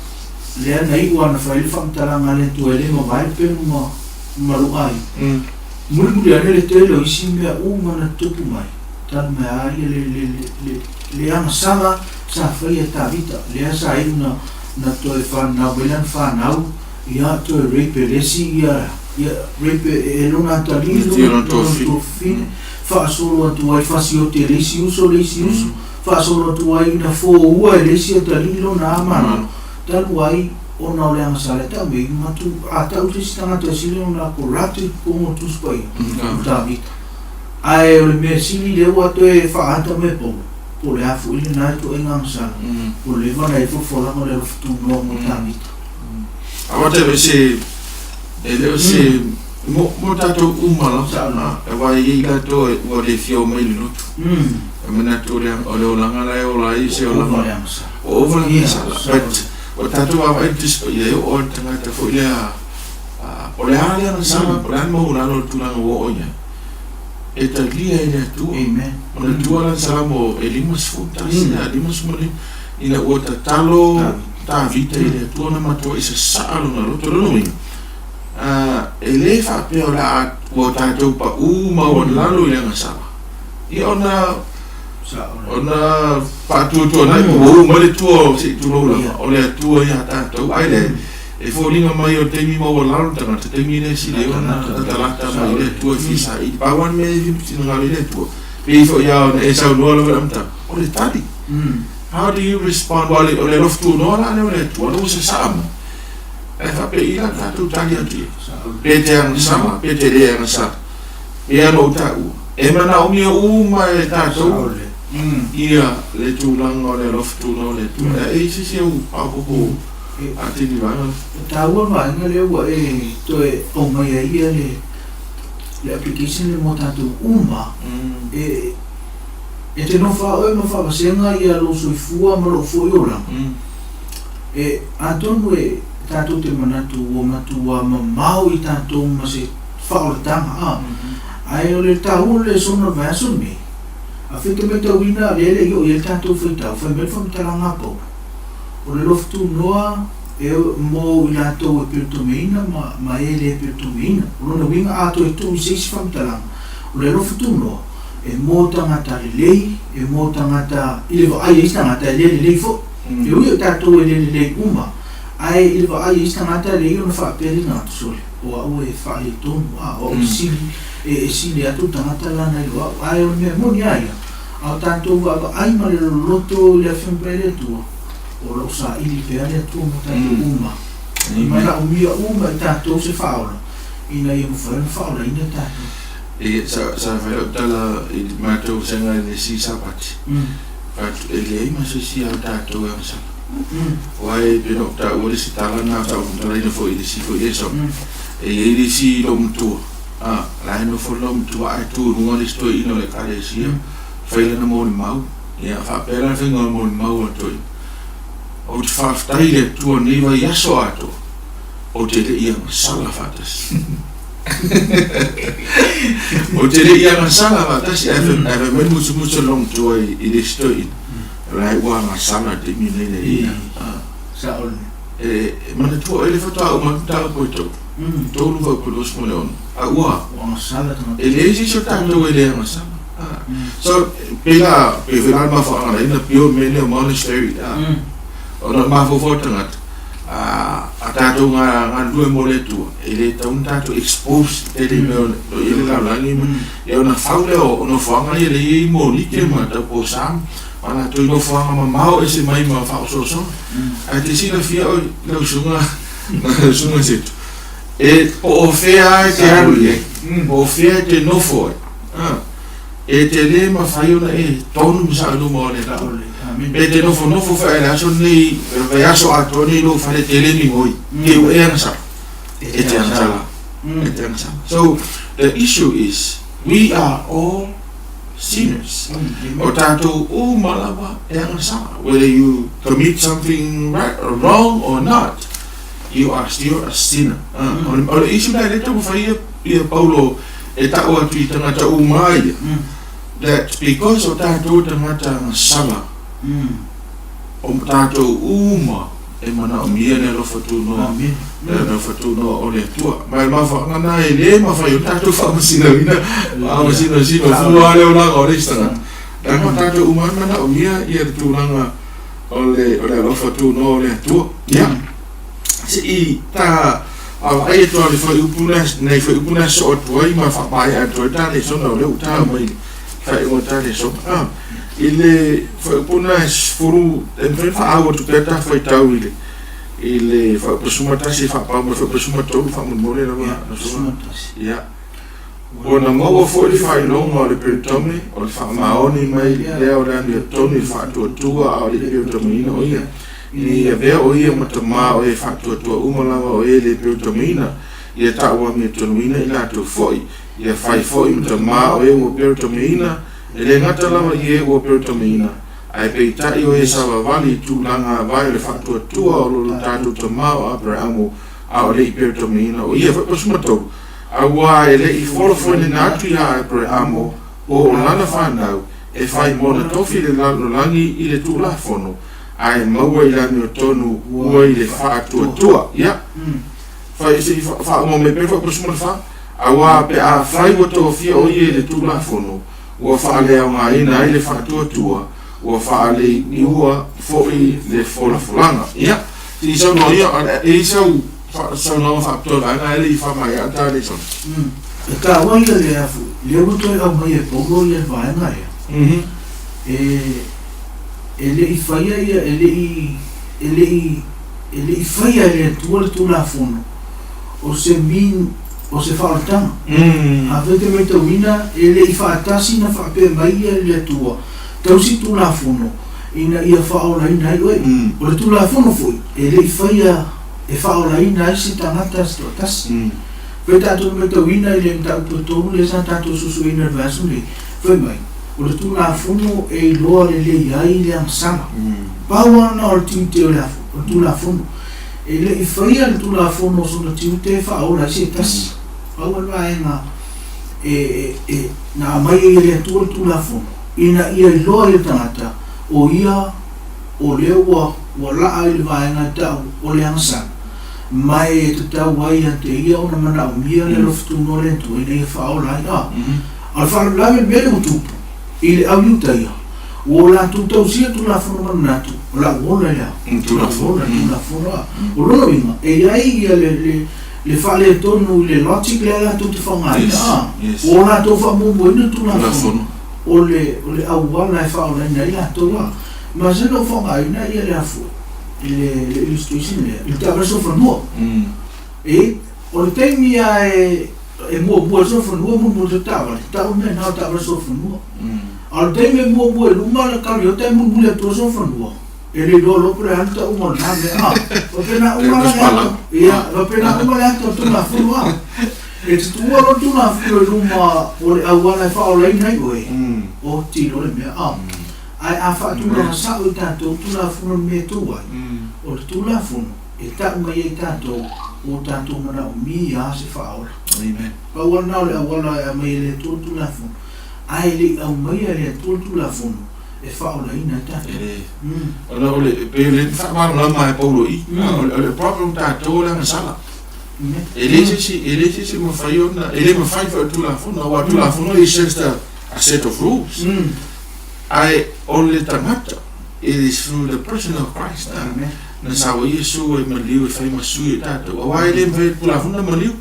lea na iu ana fai le faamatalaga a le Atua e le mavae le pelu ma ma lou aiga. Mulimuli ane le tele o isi mea uma na tutupu mai, talu mai a ia le le le le le agasala sa faia e Tavita, lea sa iu na na toe fanau mai lana fanau, ia toe rape e le isi ia ia rape e lona atalii lona tuafafine faasolo atu ai fasioti e le isi uso le isi uso faasolo atu ai ina foua e le isi atalii lona amalo talu ai ona o le agasala e tau mei matu a tau se isi tagata e sili ona corrupted totonu o le Tusi Paia o Tavita ae o le mea sili lea ua toe faaata mai e Paulo po o le a foi lena ituaiga agasala ua leva ona i ai le folafolaga o le alofa tunoa mo Tavita. Aua te le se e le o se mo mo tatou uma lava aua e i ai latou ua le fia omai i le lotu. E manatu o le o le olaga la e ola ai o se olaga ua ova le agasala. But o tatou vaavaai i le Tusi Paia e oo lava i le tagata foi lea po o le a le agasala po o le a le maualalo o le tulaga ua oo i ai, e talia e le Atua. Manatua la le Salamo e 51 55 ina ua tatalo Tavita i le Atua na matuai sasaa lona loto. O lona uiga, e le faapea o le a Ua tatou paʻū maualalo i le agasala, ia ona ona faatuatuanai po ua u mai le tua se i tulou lava, o le Atua ia tatou. Ae le e foliga mai o le taimi maualalo le tagata, taimi lea e sili ai ona latalata mai i le Atua e fia saili. Pau lava le mea e fia finagalo i le Atua, pei foi lava ona e saunoa lava i le amataga, o le tali. How do you respond? Aua o le alofa tunoa la lea o le Atua, o lea ua sasaa mai. Ae faapei la tatou tali atu i ai? Pe te agasala, pe te le agasala. Pei lava ona ou taua, e manaomia uma e tatou ia le tulaga o le alofa tunoa o le Atua. E i ai se isi au faaopoopo atili i le vaega lea? E taua le vaega lea ua e toe aumaia ai ia le application lea mo tatou uma. E te nofo lava oe ma faavasega ia lou soifua ma lou foi olaga. E, atonu e tatou te manatu ua matua mamao i tatou ma se faaolataga, a, ae o le taua o le lesona o le vaiaso lenei, afai e te matauina lea e le i oo i ai le tatou faitau, fai mai le faamatalaga a Paulo, o le alofa tunoa e mo i latou e pelotomeina ma, ma e le pelotomeina. O lona uiga, a toe tuu i se isi faamatalaga, o le alofa tunoa e mo tagata lelei, e mo tagata, i le vaai a isi tagata e le lelei foi. E ui o tatou e le lelei uma, ae i le vaai a isi tagata e leai ona faapea le tagata, Sole, o au e faaletonu, a o au e sili, e sili atu le tagata la nai lo au. Ae o le mea moni lava ia, a o tatou vaavaai ma le loloto i le Afioga Paia le Atua, o lo o saili pea le Atua mo tatou uma. E manaomia uma e tatou se faaola ina ia mafai ona faaolaina tatou. Ia, sa fai lau tala i le matou vasega i le isi Sapati. Fai atu, e leai ma se isi a tatou e agasala. Aua e pei ona ou taua le isi tala lena sa ou faamatalaina foi i le isi foi aso. E i ai le isi loomatua, a, la e nofo le loomatua ae tu i luga le isi toeaina o le ekalesia, fai lana molimau. Ia, faapea la le faiga o le molimau a le toeaina. Ou te faafetai i le Atua i lenei vaiaso atoa, ou te le i agasala faatasi. Ou te le i agasala faatasi, ae fai mai le musumusu a le loomatua i le isi toeaina, o la e ua agasala i le taimi lenei le alii. Sao lelei. E manatua oe le faatoa uma atu mataupu e tolu, 3 fuaiupu 26, a ua agasala tagata. E leai se isi o tatou e le agasala. So, pei la, pei foi la le mafuaaga na ala ai ona pure mea nei o monastery, ona o le mafaufau o le tagata, a tatou galulue mo le Atua, e le tatau ona tatou expose i tele mea o lo o i ai le lalolagi ma, ia ona fau lea o nofoaga ia lea e i ai monike ma tauposa ma latou i nofoaga mamao ese mai ma faaosoosoga. Ae te silafia oe lau susuga, lau susuga Setu, e po o fea lava e te alu i ai, po o fea e te nofo ai, E te le mafai ona e tonu ma sao i luma o le Atua. Pe te nofonofo foi i le aso lenei, le vaiaso atoa nei i lou fale e te le migoi, te ua e agasala. E te agasala. E te agasala. So, the issue is, we are all sinners. O tatou uma lava e agasala. Whether you commit something right or wrong or not, you are still a sinner. O le issue lea e le taumafai ia Paulo e tau atu i tangata uma ia, that because o tatou tagata agasala, o tatou uma e manaomia le alofa tunoa, le alofa tunoa o le Atua. Ma le mafuaaga lena e le mafai ona tatou faamasinoina, faamasinosino fua le olaga o le isi tagata. Leaga o tatou uma e manaomia ia le tulaga o le alofa tunoa o le Atua. Ia, se i ta Vaavaai atu lava i le fuaiupu lea, nai fuaiupu na sosoo atu ai ma faamaea atu ai ta lesona o lea ua ta mai i le faaiuga o ta lesona. A, i le fuaiupu lena e 10, e mafai ona faaau atu pea ta faitau i le i le fuaiupu 11 e faapau ma le fuaiupu 13 faamolemole lava. Ia, 11. Ia. Ua na maua foi le faailoga o le Peretome, o le faamaoni mai lea o le amiotonu i le faatuatua a o le i peotomeina o ia. Ina ia avea o ia ma tamā o e faatuatua uma lava o e le peotomeina, ia ta'u amiotonuina i latou foi, ia fai foi ma tamā o e ua peotomeina, e le gata lava i e ua peotomeina, ae peitai o e savavali i tulaga avae o le faatuatua o lo tatou tamā o Aperamo, a o le i peotomeina o ia foi 13, auā e le i folofoeina atu iā Aperamo po o lana fanau e fai mona tofi le lalolagi i le Tulafono, ae maua i le amiotonu ua i le faatuatua. Ia, fai, se i faauma mai pea le fuaiupu 14. Auā pe afai ua tofia ʻo ia i le Tulafono, ua faaleaogaina ai le faatuatua, ua faaleiua foi le folafolaga. Ia, se i saunoa ia, e i ai sau saunoaga faapitoa i le vaega lea e le i faamaea ta lesona? E taua ia le afu, lea ua toe aumai e Paulo ia le vaega lea, e, e le i faia ia, e le i, e le i, e le i faia e le Atua le Tulafono, o se mean, o se faaolataga. Afai te matauina, e le i faatasi na faapea mai ia le Atua, tausi Tulafono, ina ia faaolaina ai oe. O le Tulafono foi, e le i faia e faaolaina ai se tagata se toatasi. Fai tatou te matauina i le mataupu e tolu lea sa tatou suesueina i le vaiaso nei, fai mai, o le Tulafono e iloa lelei ai le agasala. Pau lava lena o le tiute o le Tulafono. E le i faia le Tulafono o sona tiute e faaola ai se tasi. Pau lava le vaega e, e, na aumai ai e le Atua le Tulafono, ina ia iloa ai e le tagata, o ia o lea ua, ua laa i le vaega e tau o le agasala, ma e tatau ai ia te ia ona manaomia le alofa tunoa o le Atua ina ia faaola ai. A, a o le faalavelave le mea lea ua tupu i le au Iutaia, Ua o latou tausia Tulafono ma manatu, o lau ola lea, lau ola le Tulafono a. O lona uiga, e i ai ia le, le, le faaletonu i le logic lea latou te faaaogaina a. Ua o latou faamuamuaina le Tulafono, o le, o le auala e faaolaina ai latou a. Ma se na ou faaaogaina ia le a foi, le, le illustration lea, i le taavale solofanua. E, o le taimi lava e, e muamua ai le solofanua, mulimuli atu le taavale, tau le mea lena o le taavale solofanua. A o le taimi e muamua i luma le kariota e mulimuli atu ai solofanua, e le iloa loa po o le a le tauga o lena mea. A, faapena uma la le ata, ia, faapena uma le ata o le Tulafono. A, e te tuua loa le Tulafono i luma o le auala e faaolaina ai oe, oti loa le mea. A, ae a faatulaga sao i tatou Tulafono i le mea e tu ai, o le Tulafono e tau mai ai tatou ua tatou manaomia se faaola. Amen. Pau lava lena o le auala e aumai e le Atua le Tulafono. Ae le i aumaia e le Atua le Tulafono e faaolaina ai tatou. E. Ona o le, e pei o le faamalamalama e Paulo i, o le problem tatou o le agasala. E leai se isi, e leai se isi e mafai ona, e le mafai foi e le Tulafono, aua o le Tulafono is just a set of rules. Ae o le tagata, it is through the person of Christ, na sau ai Iesu e maliu e fai ma sui o tatou, aua e le mafai e le Tulafono ona maliu.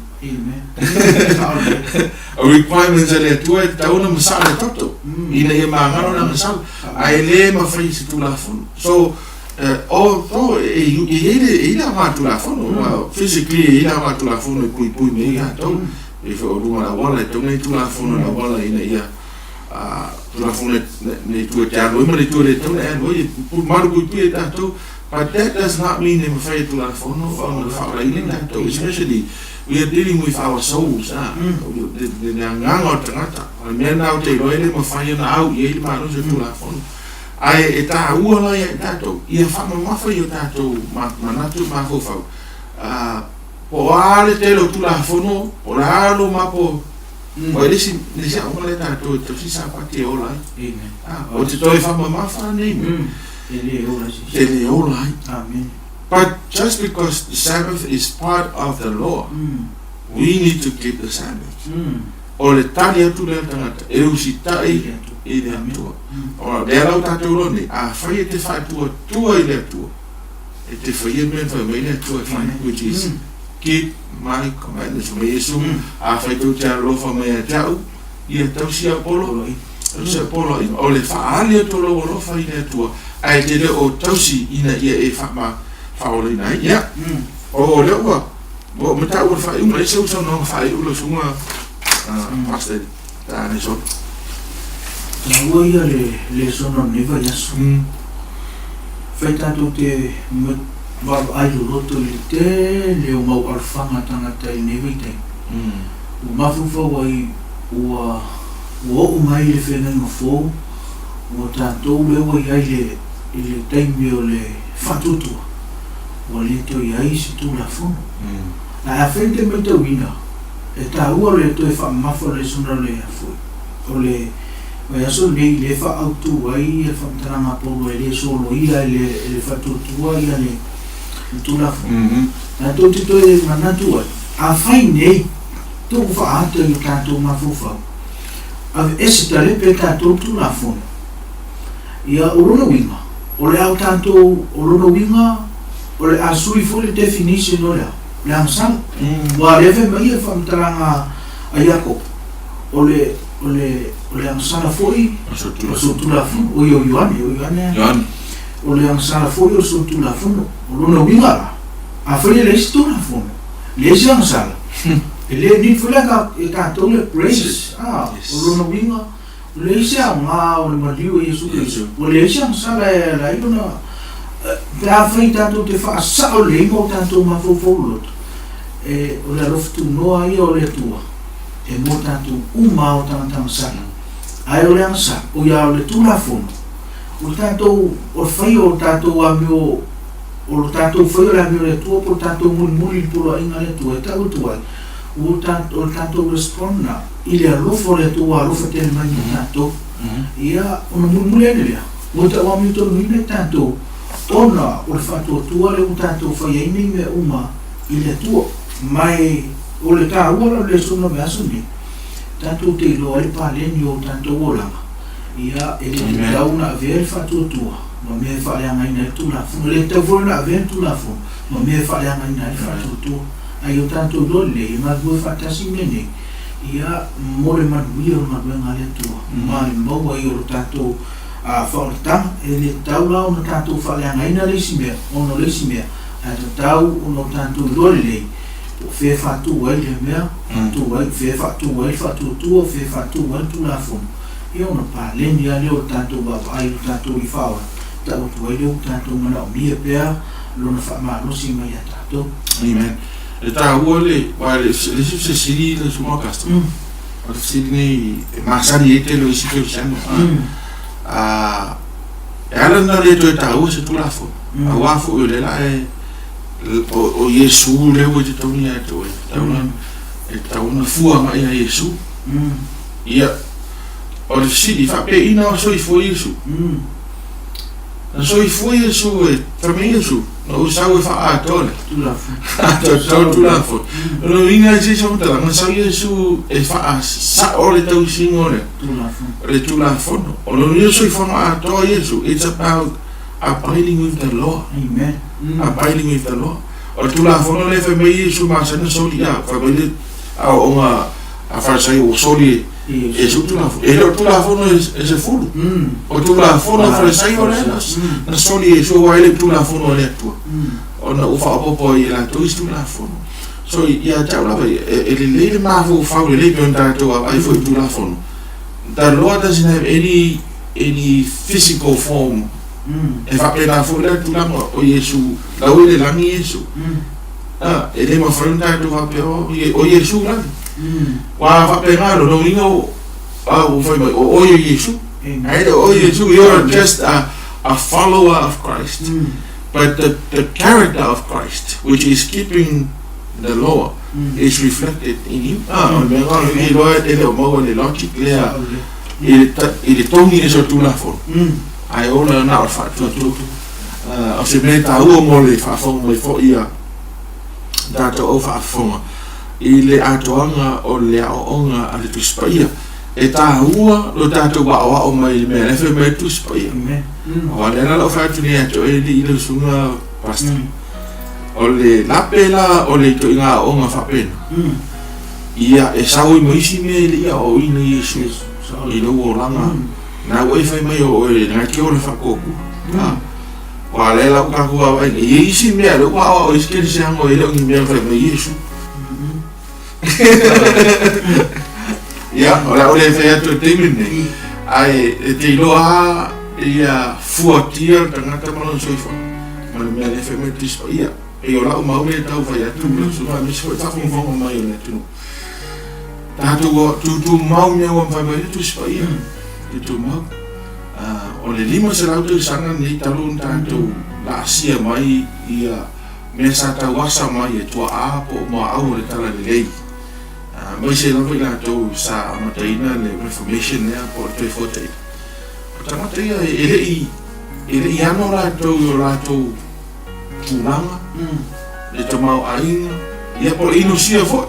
O requirements a le Atua e tatau ona masaa le toto ina ia magalo le agasala, ae le mafai e se Tulafono. So, although e i ai le, e i ai le aoga Tulafono, aua physically e i ai le aoga Tulafono e puipui mai ai tatou, pei foi o luga o le auala, e tatau ona i ai Tulafono i le auala ina ia Tulafono le itu e te alu ai ma le itu e le tatau ona e alu ai, e malupuipui ai tatou. But that does not mean e mafai e Tulafono ona faaolaina i tatou, especially we are dealing with our souls, le agaga o le tagata. O le mea lena ou te iloa e le mafai ona au i ai le malosi o le Tulafono. Ae e taua la ia i tatou, ia faamamafa i o tatou manatu ma mafaufau, po o a le tele o Tulafono, po o le a lou mapo, Aua e le isi, le isi aoga lea tatou e tausi Sapati e ola ai. Amen. Ah, o te toe faamamafa nei mea. E le ola ai se isi. E le ola ai. Amen. But just because the Sabbath is part of the law, we need to keep the Sabbath. O le tali atu lea a le tagata, e usitai i le Atua. O lea la ua tatou iloa nei, afai e te faatuatua i le Atua, e te faia mea na fai mai le Atua e fai, which is keep my commandments. Fai mai Iesu, Afai tou te alolofa mai ia te au, ia tausi au polo, tausi au poloaiga. O le faaali atu o lou alofa i le Atua, ae te le o tausi ina ia e faama, faaolaina ai. Ia, o lea ua, ua uma taua le faaiuga, e ai sau saunoaga faaiu lau susuga, Pastor Taane Solo. Taua ia le lesona o lenei vaiaso. Fai tatou te vaavaai loloto i le tele o mau alofaga a tagata i lenei vaitaimi. Ua mafaufau ai ua ua oo mai le feagaiga fou, ua tatou lea ua i ai le i le taimi o le faatuatua, ua le toe i ai se Tulafono. Ae afai e te matauina, e taua le toe faamamafa o le lesona lea foi o le vaiaso lenei lea e faaautu ai le faamatalaga a Paulo e le soloia e le, e le faatuatua ia le, le Tulafono. Tatou te toe manatu ai, afai nei, tuu faaata i o tatou mafaufau, aveese talepe e tatou le Tulafono. Ia, o lona uiga, o le a o tatou, o lona uiga, o le a sui foi le definition o le a? O le agasala. Aua o lea e fai mai ia le faamatalaga a Iakopo, o le, o le, o le agasala foi o le solitulafono, oi o Ioane, o Ioane, Ioane. O le agasala foi o le solitulafono. O lona uiga la, afai e leai se Tulafono, leai se agasala, e le need foi la e tatou le grace. Ah, o lona uiga, ua leai se aoga o le maliu o Iesu Keriso, ua leai se agasala e ala ai ona, pe afai tatou te faasao lelei ma o tatou mafaufau loloto, e, o le alofa tunoa ia o le Atua e mo tatou uma lava o tagata agasala. Ae o le agasala, oi a o le Tulafono, o le tatou, o le faia o le tatou amio, o le tatou faia o le amio a le Atua po o le tatou mulimuli i le poloaiga a le Atua e tau atu ai, ua o le tatou respond lena i le alofa o le Atua ua alofa tele mai ia tatou. Ia, ona mulimuli ane lea, ua tauamiotonuina i tatou ona o le faatuatua lea ua tatou fai ai nei mea uma i le Atua. Ma o le taua la o le lesona o le aso lenei, tatou te iloa ai le paleni o tatou olaga, ia, e le tatau ona avea le faatuatua ma mea e faaleagaina ai le Tulafono. E le tatau foi ona avea le Tulafono ma mea e faaleagaina ai le faatuatua. A ia o tatou iloa lelei, e galulue faatasi mea nei, ia, mo le manuia o le galuega a le Atua, ma le maua ai o lo tatou faaolataga. E le tatau la ona tatou faaleagaina le isi mea ona o le isi mea, ae tatau ona o tatou iloa lelei po o fea e faatu ai lea mea, faatu ai, fea e faatu ai le faatuatua, fea e faatu ai le Tulafono, ia ona paleni lava lea o le tatou vaavaai i lo tatou Alii Faaola, tau atu ai lea ua tatou manaomia pea Lona faamalosi mai ia tatou. Amen. E taua le, aua le isi fesili le Susuga Pastor, o le fesili nei e masani ai le tele o isi kerisiano, a, e ala ona le toe taua se Tulafono, aua foi o lea la e, o Iesu lea ua i totonu ia te oe, e tatau ona fua agai ia Iesu. Ia, o le fesili, faapeiina o soifua Iesu? Na soifua Iesu e, fai mai Iesu, na ou sau e faaatoa le Tulafono. Atoa Tulafono. O le uiga i se isi faamatalaga, na sau Iesu e faasao le tausiga o le Tulafono. Le Tulafono. O le uiga o le soifuaga atoa o Iesu, it's about abiding with the law. Amen. Abiding with the law. O le Tulafono lea fai mai Iesu masani na soli, a fai mai le aoaoga a Farisai ua soli e Iesu le Tulafono. E le o le Tulafono e sefulu. O le Tulafono a Farisai o lea na soli e Iesu aua e le o le Tulafono a le Atua. Ona ua faaopoopo ai e latou isi Tulafono. So ia te au lava ia, e lelei le mafaufau lelei pei ona tatou vaavaai foi i Tulafono. The law doesn't have any physical form. E faapena foi la le tulaga o Iesu, la ua i le lagi Iesu. A, e le mafai ona tatou faapea, o, o Iesu lale. Ua faapena lona uiga o, a ua fai mai, o oe o Iesu. Ae le o oe Iesu, you are just a follower of Christ. But the character of Christ, which is keeping the law, is reflected in you. A, o le mea lena o le iloa e le o maua le logic lea i le togi o se Tulafono, ae ola na o le faatuatua. O se mea taua mo le faafofoga mai foi a tatou au faafofoga i le atoaga o le aoaoga a le Tusi Paia. E taua lo tatou aoao mai i le mea la e fai mai ai le Tusi Paia. Aua o lea la o lau fai atu nei ia te oe alii lau susuga pastor, o le lape la o le ituaiga aoaoga faapena, ia e sau ai ma isi mea e le i aoaoina Iesu i lou olaga. Na ua e fai mai o oe na te ola faatuatua. Aua o lea la ua tatou vaavaai nei, e i ai isi mea lea ua aoao ai isi kerisiano e le o ni mea na fai mai Iesu. Ia, o le a ou le fai atu i le taimi lenei, ae e te iloa lava ia fuatia le tagata ma lona soifua ma le mea lea e fai mai le Tusi Paia. Pei o lau mau lea e tau fai atu, lau susuga, aemaise foi le faafogafoga mai o le atunuu. Tatou tutumau mea ua mafai mai ai le Tusi Paia, tutumau. O le 500 tausaga lenei talu ona tatou laasia mai ia mea sa tauasa mai e tuaa po o muaau o le Talalelei, aemaise lava i latou sa amataina le Reformation lea po o le Toefuataiga. O tagata ia e le i ano latou i o latou tulaga, le tamaoaiga, ia po o le inosia foi.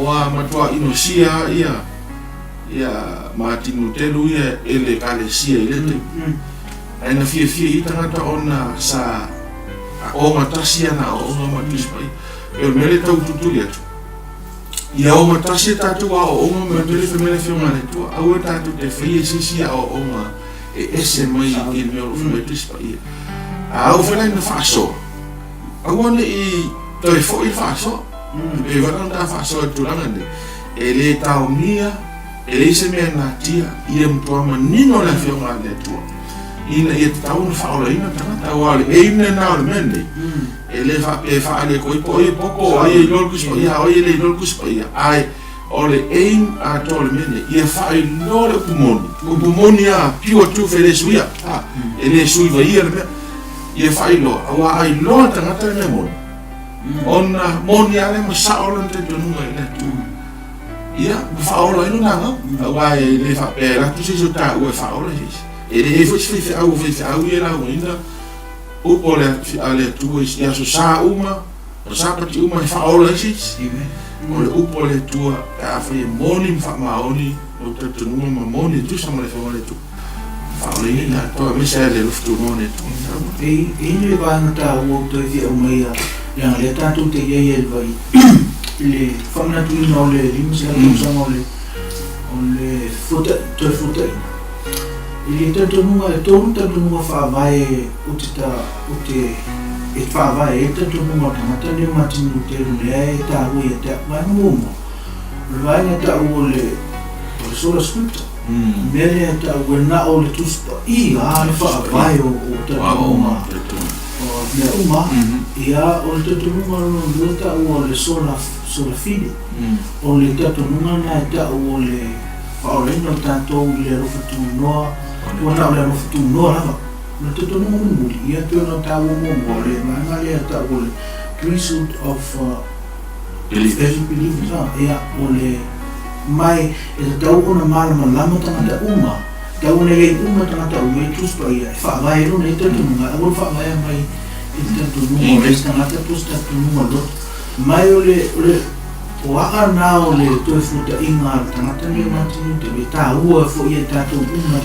Ua matua inosia ia ia Matini Lutelu ia e le Ekalesia i lea taimi. Ae na fiafia i tagata ona sa ogatasi ana aoaoga ma Tusi Paia. E o le mea lea e tau tulituli atu, ia ogatasi a tatou aoaoga ma le mea lea e fai mai le Afioga a le Atua, aua tatou te faia se isi aoaoga e ese mai i le mea o lo o fai mai Tusi Paia. A oo foi la ina faasoa, aua ne i toe foi le faasoa. E pei foi la ona ta faasoa i le tulaga lenei, e le taomia, e leai se mea e natia, ia matua manino le Afioga a le Atua, ina ia tatau ona faaolaina le tagata. Aua o le aim lena o le mea lenei, e le faapea e faaali atu ai po o ai e poto, o ai e iloa le Tusi Paia, o ai e le iloa le Tusi Paia, ae o le aim atoa o le mea lenei, ia faailoa le upu moni, upu moni lava, pure truth e le suia, e le sui vaia le mea, ia faailoa, aua a iloa le tagata le mea moni, Ona moni lava lea ma sao lona talitonuga i le Atua. Ia, ma faaola ai lona agaga. Aua e le faapea e alu atu se isi o taua e faaola i se isi. E leai foi se faifeau o faifeau ia e laugaina upu a le Atua i aso Sa uma, ma Sapati uma e faaola ai se isi. O le upu a le Atua pe afai e moni ma faamaoni lou talitonuga ma moni e tusa ma le Afioga a le Atua. Faaolaina i tatou aemaise lava le alofa tunoa o le Atua. E i ai le vaega taua ua toe fia aumaia leaga lea tatou te i ai e vai i le faamanatuina o le 500 tausaga o le o le Toefuataiga. I le talitonuga e tolu talitonuga faavae ou te ta ou te e faavae ai le talitonuga o le tagata lenei o Matini Luteru lea e taua ia te au. Vaega muamua, o le vaega e tau o le o le sola scripta. Mea lea e tau e na o le Tusi Paia a le faavae o talitonuga o mea uma. Ia, o le talitonuga lona lua e tau o le sola, sola fide. O le talitonuga lena e tau o le faaolaina o tatou i le alofa tunoa, ua na o le alofa tunoa lava. O le talitonuga mulimuli, ia e pei ona taua muamua, o le vaega lea e tau o le priesthood of every believer, ia, o le. Ma e tatau ona malamalama tagata uma, tatau ona i ai uma tagata uma i Tusi Paia e faavae ai lona ia talitonuga, aua le faavaea mai i le talitonuga o le isi tagata po o se talitonuga loto. Ma e o le, o le, o a'a na o le toefuataiga a le tagata lenei o Martin Luther, e taua foi ia i tatou uma.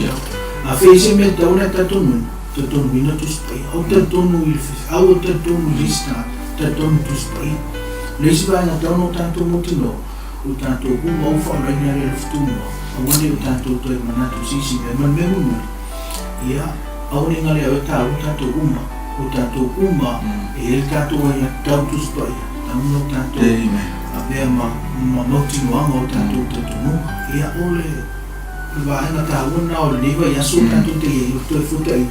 Afai e i ai se mea e tatau ona e talitonuina, talitonuina Tusi Paia. Aua talitonu i le faifeau, aua talitonu i le isi tagata, talitonu i Tusi Paia. O le isi vaega e tatau ona o tatou mautinoa, O tatou uma ua faaolaina le alofa tumau, aua ne i o tatou toe manatu i se isi mea. Ma le mea mulimuli, ia, aua ne i gale au e taua tatou uma, o tatou uma e i ai le tatou aiatatau Tusi Paia, tatau ona o tatou avea ma mautinoaga o tatou talitonuga. Ia, o le vaega taua lena o lenei vaiaso ua tatou te i ai, o le Toefuataiga,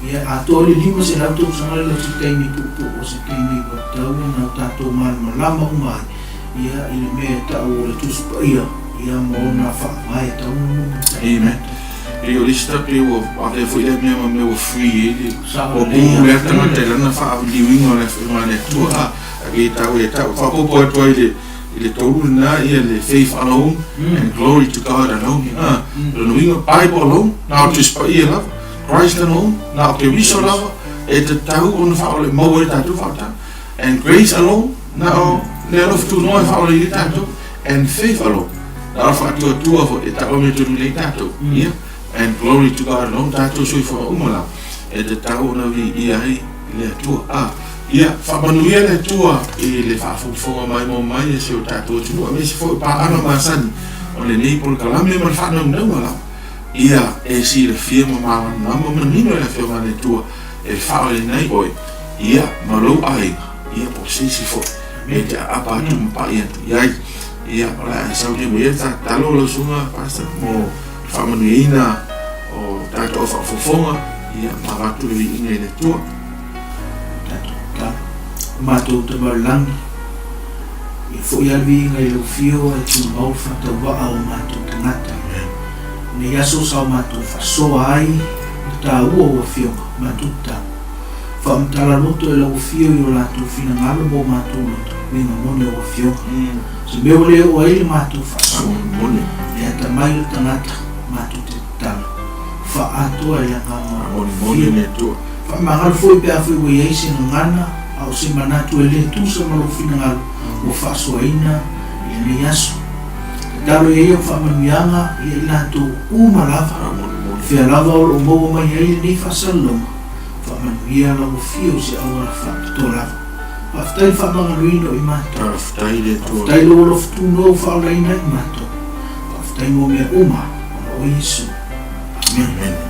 ia, atoa le 500 tausaga lea o se taimi puupuu, o se taimi ua tatau ona o tatou malamalama uma ai. Ia, i le mea e tau o le Tusi Paia, ia, ma ona faavae tau mulimulitai. Amen. Pei o le isi tape ua avea foi lea mea ma mea ua free ai le ua pule lava le tagata i lana faaliuina o le Afioga a le Atua. A, a pei e tau e tau faaopoopo atu ai le i le tolu lena ia le faith alone and glory to God alone. A, o lona uiga Bible alone, na o Tusi Paia lava, Christ alone, na o Keriso lava e tatau ona faaola e maua ai tatou faautaga. And grace alone, na o le alofa tunoa e faaola ai tatou, and faith alone, na o le faatuatua foi e taomi atu nei tatou, ia, and glory to God alone, tatou soifuaga uma lava, e tatau ona viia ai le Atua. A, ia, faamanuia le Atua i le faafogafoga maimoa mai a si o tatou atunuu, aemaise foi o paaga masani o lenei polokalame ma le faanaunauga lava, ia e silafia ma malamalama manino e le Afioga a le Atua e faaoleina ai oe. Ia, ma lou aiga, ia, po o se isi foi e te aapa atu ma pai atu i ai. Ia, o le a sau nei ma ia le tatalo lau susuga Pastor mo le faamanuiaina o tatou au faafofoga, ia, ma avatu le viiga i le Atua. Tatou tatalo. O matou Tama i le Lagi, ia foi lava le viiga i lau Afio ae tumau le faatauvaa o matou tagata. Nei aso sa o matou faasoa ai le taua o Afioga, matou tatalo. Faamatala loto e lau Afio i o latou finagalo ma o matou loto, uiga moni o Afioga. Se mea ua le oo ai le matou faasoa, le atamai o le tagata, matou te tatalo, faaatoa e le Agaga o lau Afio. Faamagalo foi pe afai ua i ai se gagana a o se manatu e le tusa ma lou finagalo ua faasoaina i le. lenei aso. Tatalo i ai au faamanuiaga ia i latou uma lava, fea lava o lo o maua mai ai lenei faasalalauga, faamanuia lau afio i se auala faapitoa lava. Faafetai le faamagaloina o i matou. Faafetai le Atua. Faafetai lou alofa tunoa ua faaolaina ai matou. Faafetai mo mea uma ona o Iesu. Amene. Amene.